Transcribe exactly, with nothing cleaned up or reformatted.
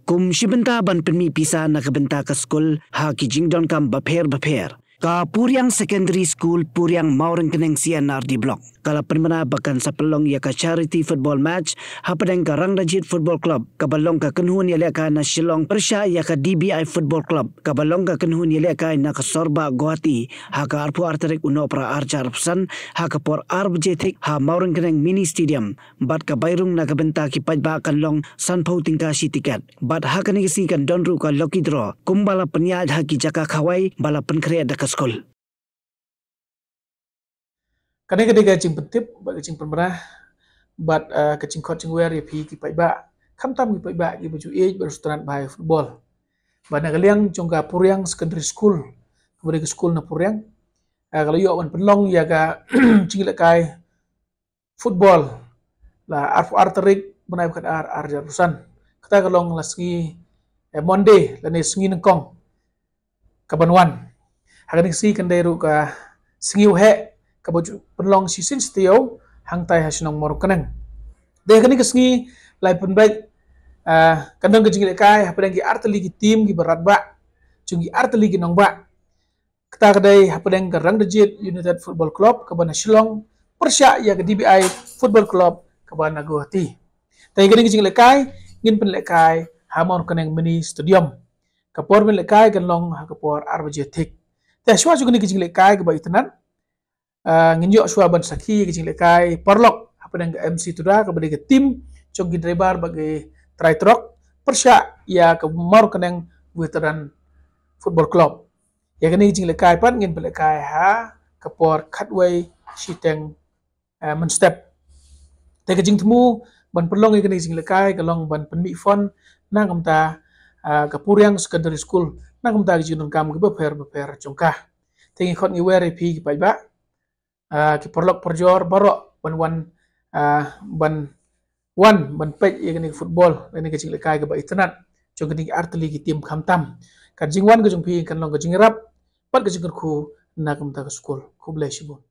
kum shi bynta ban pynmih pisa na ka bynta ka skul ha ki jingdonkam bapher bapher. Ka Puriang Secondary School, Puriang, Mawryngkneng C and R D Block, ka la pynbna ba kan sa pynlong ïa ka charity football match hapdeng ka Rangdajied Football Club, kaba long ka kynhun ïalehkai na Shillong, pyrshah ïa ka D B I Football Club, kaba long ka kynhun ïalehkai na ka Sorbah Guwahati, ha ka arphew ar tarik u Nohprah arhajar arphew san, ha ka por ar baje thik ha Mawryngkneng Mini Stadium. Bad ka bai rung na ka bynta ki paidbah kan long sanphew tyngka shi tiket. Bad ha kane ka sngi kan don ruh ka lucky draw, kumba la pynïaid ha ki jaka khawai ba la pynkhreh da ka skul. Kane ka dei ka jingpyntip bad ka jingpynbna bad, ah, ka jingkhot jingwer ïa phi ki paidbah, khamtam ki paidbah kiba ju ïeit bad ju sngewtynnat bha ïa football. Bad na ka liang jong ka Puriang Secondary School, kaba dei ka skul na Puriang, ah, ka la ïoh ban pynlong ïa ka jingïalehkai football la arphew ar tarik bnai ba khatar arhajar arphew san. Kata ka long la sngi, eh, Monday lane sngi nyngkong kaban wan. Ha kane ka sngi kan dei ruh ka sngi u heh kaba ju pynlong shisien shi taïew hangtai ha shnong Mawryngkneng. Te ha kane ka sngi lai pynbeit, ah, kan don ka jingïalehkai hapdeng ki artylli ki team kiba radbah jong ki artylli ki nongbah. Kata ka dei hapdeng ka Rangdajied United Football Club kaba na Shillong pyrshah ïa ka D B I Football Club kaba na Guwahati. Te ïa kane ka jingïalehkai ngin pynlehkai ha Mawryngkneng Mini Stadium. Ka por ban lehkai kan long ha ka por ar baje thik. Te shuwa jong kane ka jingïalehkai kaba itynnat, ah, ngin ïoh shuwa ban sakhi ïa ka jingïalehkai paralok hapdeng ka M C Tuda kaba dei ka team jong ki driver bad ki trai trok pyrshah ïa ka Mawryngkneng Veteran Football Club. Ïa kane ka jingïalehkai pat ngin pynlehkai ha ka por khatwei shiteng, eh, mynstep. Te ka jingthmu ban pynlong ïa kane ka jingïalehkai ka long ban pynmih fund na ka bynta, ah, ka Puriang Secondary School na ka bynta ka jingdonkam kiba pher bapher jong ka. Te ngi khot ngi wer ïa phi ki paidbah, ah, ki paralok parajor baroh ban wan, ah, ban wan ban peit ïa kane ka football, ïa kane ka jingïalehkai kaba itynnat jong kine ki artylli ki team khamtam. Ka jingwan ka jong phi kan long ka jingïarap bad ka jingkyrkhu na ka bynta ka skul. Khublei shibun.